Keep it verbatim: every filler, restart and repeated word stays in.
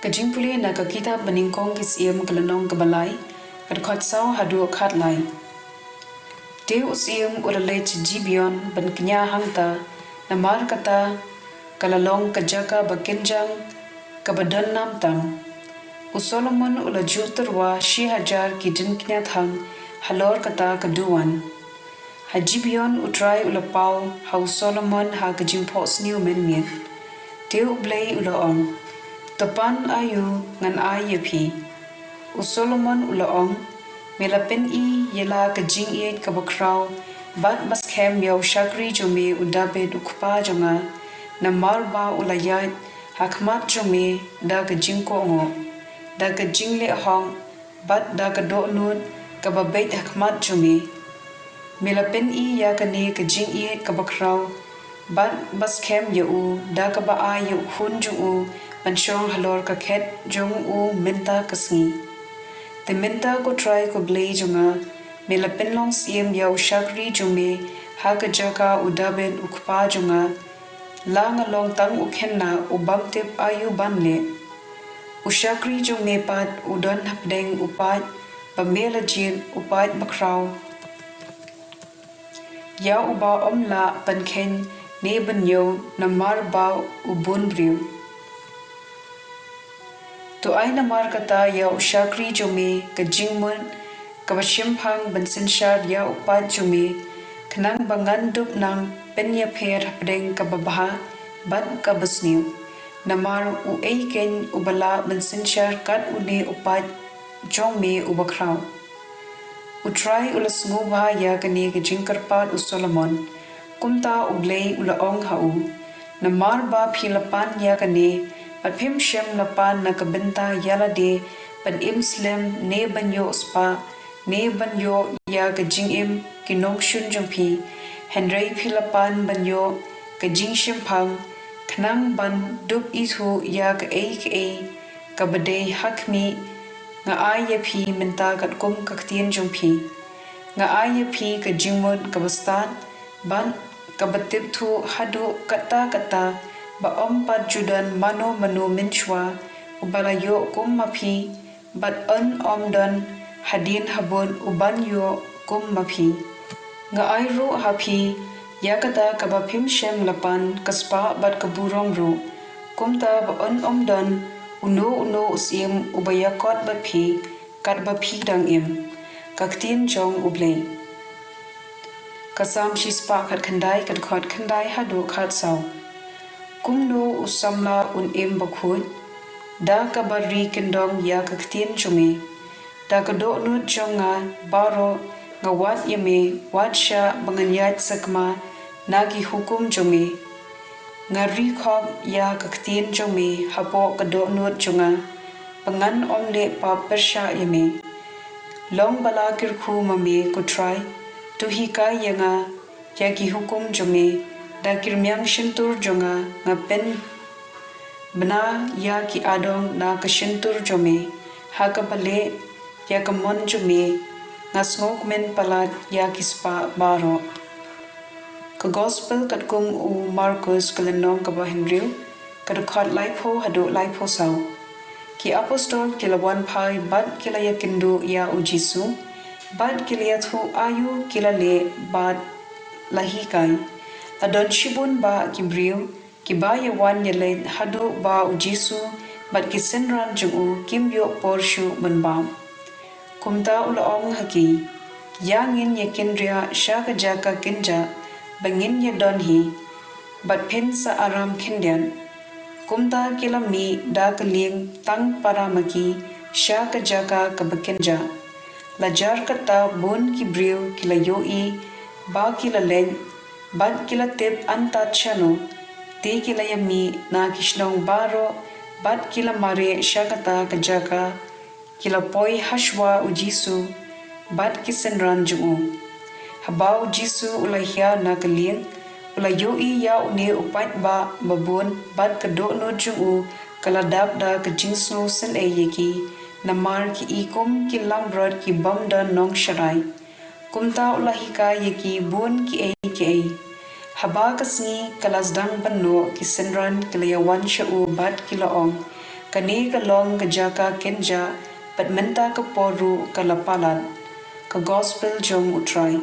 Ka jingpule na ka kitab Banyngkong ki Syiem ka lynnong kaba lai, ka dkhot saw haduh khatlai. Te u syiem u la leit sha Gibeon ban kñia hangta, namar kata ka la long ka jaka ba kynjang kaba don nam tam. U Solomon u la ju tyrwa shi hajar ki jingkñia thang halor kata ka duwan. Ha Gibeon U Trai u la paw ha u Solomon ha ka jingphohsniew mynmiet. Te U Blei u la ong, to pan aïu ngan ai ïa phi. U Solomon u la ong, me la pyni ïa la ka jingïeit kaba khraw bad ba skhem ïa u shakri jong me u David u kpa jong nga, namar ba u la ïaid ha khmat jong me da ka jingkohnguh, da ka jingleh hok bad da ka dohnud kaba beit ha khmat jong me. Me la pyni ïa kane ka jingïeit kaba khraw bad ba skhem ïa u da kaba ai ïa u khun jong u ban shong halor ka khet jong u mynta ka sngi. Te mynta ko Trai ko Blei jong nga, me la pynlong syiem ïa u shakri jong me ha ka jaka u David u kpa jong nga, la nga long tang u khynnah u bym tip aïu ban leh. U shakri jong me pat u don hapdeng u paid ba me la jied, u paid bakhraw, ïa uba ym lah ban kheiñ ne ban ïew namar ba u bun briew. To ai namar kata ïa u shakri jong me ka jingmut kaba shemphang ban synshar ïa u paid jong me, khnang ba ngan dup nang pynïapher hapdeng kaba bha bad kaba sniew. Namar uei keiñ uba lah ban synshar kat une u paid jong me uba khraw? U Trai u la sngewbha ïa kane ka jingkyrpad u Solomon. Kumta U Blei u la ong ha u, namar ba phi la pan ïa kane, bad phim shym la pan na ka bynta ïa lade ban im slem ne ban ïoh spah ne ban ïoh ïa ka jingim ki nongshun jong phi, hynrei phi la pan ban ïoh ka jingshemphang, khnang ban dup ithuh ïa kaei kaei kaba dei ha khmih. Nga ai ïa phi mynta katkum ka ktien jong phi. Nga ai ïa phi ka jingmut kaba stad bad kaba tip thuh haduh katta katta, ba ym pat ju don mano mano mynshuwa uba la ïoh kum ma phi, bad un ym don hadien habud uban ïoh kum ma phi. Nga ai ruh ha phi ïa kata kaba phim shym la pan, ka spah bad ka burom ruh. Kumta ba un ym don uno uno u syiem uba ïakot bad phi katba phi dang im. Ka ktien jong U Blei. Ka Salm shispah khatkhyndai, ka dkhot khyndai haduh khatsaw. Kumno u samla un im bakhuid? Da kaba ri kyndong ïa ka ktien jong me. Da ka dohnud jong nga baroh nga wad ïa me, wat shah ba ngan ïaid sakma na ki hukum jong me. Nga ri khop ïa ka ktien jong me hapoh ka dohnud jong nga, ba ngan ym leh pap pyrshah ïa me. Long ba la kyrkhu ma me ko Trai, to hikai ïa nga ïa ki hukum jong me. Da ki rmiang shyntur jong nga, nga pynbna ïa ki adong na ka shyntur jong me. Ha kaba leh ïa ka mon jong me, nga sngewkmen palat ïa ki spah baroh. Ka Gospel katkum u Markus, ka lynnong kaba hynriew, ka dkhot laiphew haduh laiphew saw. Ki apostol ki la wan phai bad ki la ïakynduh ïa u Jisu, bad ki la ïathuh aïu ki la leh bad la hikai. La don shibun bah ki briew kiba ïawan ïaleit haduh ba u Jisu bad ki synran jong u kim ïoh por shuh ban bam. Kumta u la ong ha ki, ïa ngin ïa kynriah sha ka jaka kynjah ba ngin ïa don hi, bad phin sa aram khyndiat. Kumta ki la mih da ka lieng tang para ma ki sha ka jaka kaba kynjah. La jar kata bun ki briew ki la ïohi ba ki la leit, bad ki la tip antad shano. Te ki la ïa mih na ki shnong baroh, bad ki la mareh sha kata ka jaka, ki la poi hashwa u Jisu bad ki synran jong u. Haba u Jisu u la hiar na ka lieng, u la ïohi ïa une u paidbah babun, bad ka dohnud jong u ka la dap da ka jingsngewsynei ïa ki, namar ki i kum ki langbrot ki bym don nongsharai. Kumta u la hikai ïa ki bun kiei kiei. Haba ka sngi ka la sdang ban noh, ki synran ki la ïawan sha u bad ki la ong, Kane ka long ka jaka kynjah, bad mynta ka por ruh ka la palat. Ka Gospel jong U Trai.